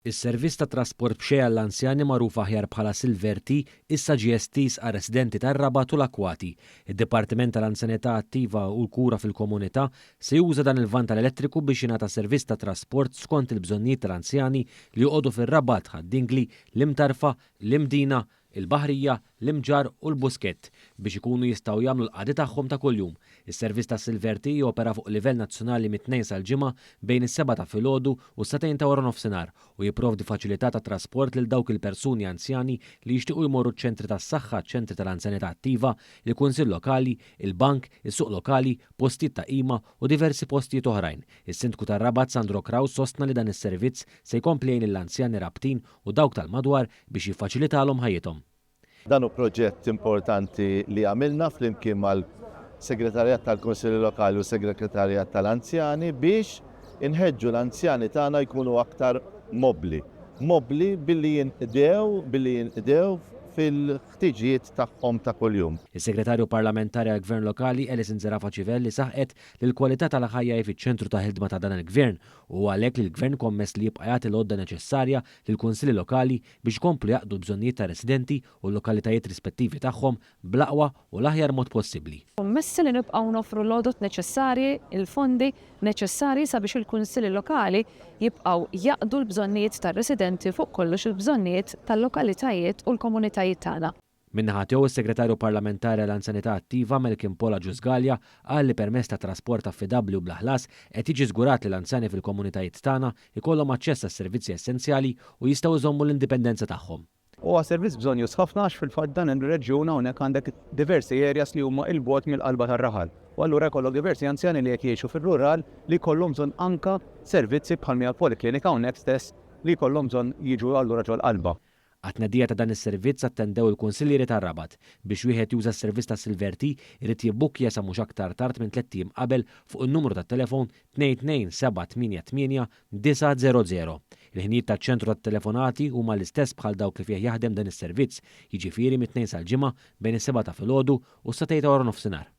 Is-servizz ta' trasport b'xejn għall-anzjani magħruf aħjar bħala Silver T issa ġie estiż għar-residenti tar-Rabat u l-Akkwati. Id-Dipartiment tal-Anzjanità Attiva u l-Kura fil-Komunità se juża dan il-vann tal-elettriku biex jingħata servizz ta' trasport skont il-bżonnijiet tal-anzjani li joqogħdu fir-Rabat, Ħad-Dingli, l-Imtarfa, l-Imdina, il-Baħrija, l-Imġarr u l-Buskett biex ikunu jistgħu jagħmlu l-qadi tagħhom ta' kuljum. Is-servizz ta' Silver T jopera fuq livell nazzjonali mit-Tnejn sal-Ġimgħa bejn is-sebgħa ta' filgħodu u s-sagħtejn ta' waranofsinhar u jipprovdi faċilità ta' trasport lil dawk il-persuni anzjani li jixtiequ jmorru ċ-ċentri tas-saħħa, ċentri tal-anzjanità attiva, il-kunsill lokali, il-bank, is-suq lokali, postijiet ta' qima u diversi postijiet oħrajn. Is-Sindku tar-Rabat Sandro Craus sostna li dan is-servizz se jkompli jgħin lill-anzjani Rabtin u dawk tal-madwar biex jiffaċilitalhom ħajjithom. Dan hu proġett importanti li għamilna flimkien mal-Segretarjat tal-Kunsilli Lokali u s-Segretarjat tal-Anzjani biex inħeġġu l-anzjani tagħna jkunu aktar mobbli. Mobbli billi jinqdew, billi jinqdew fil-ħtiġijiet tagħhom ta' kuljum. Is-Segretarju Parlamentari għall-Gvern Lokali, Alison Zerafa Civelli saħqet li l-kwalità tal-ħajja hi fiċ-ċentru ta' ħidma ta' dan il-Gvern u hu għalhekk li l-Gvern kommess li jibqa' jagħti l-għodda neċessarja lill-Kunsilli Lokali biex ikomplu jaqdu l-bżonnijiet tar-residenti u l-lokalitajiet rispettivi tagħhom bl-aqwa u l-aħjar mod possibbli. Kommessi li nibqgħu noffru l-għodod neċessarji, il-fondi neċessarji sabiex il-Kunsilli Lokali jibqgħu jaqdu l-bżonnijiet tar-residenti fuq kollox il-bżonnijiet tal-lokalitajiet u l-komunitajiet tagħna. Min-naħa tiegħu s-Segretarju Parlamentari għall-Anzjanità Attiva Malcolm Paul Agius Galea qal li permezz ta' trasport affidabbli u bla ħlas qed jiġi żgurat li l-anzjani fil-komunitajiet tagħna jkollhom aċċess għas-servizzi essenzjali u jistgħu jżommu l-indipendenza tagħhom. Huwa servizz bżonnjuż ħafna għax fil-fatt dan ir-reġjun hawnhekk għandek diversi areas li huma 'il bogħod mill-qalba tar-raħal u allura jkollok diversi anzjani li qed jgħixu fir-rural li jkollhom bżonn anke servizzi bħal mhi l-poliklinika hawnhekk stess li jkollhom bżonn jiġu allura ġol-qalba. Għat-tnedija ta' dan is-servizz attendew il-kunsillieri tar-Rabat. Biex wieħed juża s-servizz ta' Silver T irid jibbukkja sa mhux aktar tard minn tlett ijiem qabel fuq in-numru tat-telefon 22788 900. Il-ħinijiet taċ-ċentru tat-telefonati huma l-istess bħal dawk li fih jaħdem dan is-servizz, jiġifieri mit-Tnejn sal-Ġimgħa bejn is-sebgħa ta' filgħodu u s-sagħtejn ta' waranofsinhar.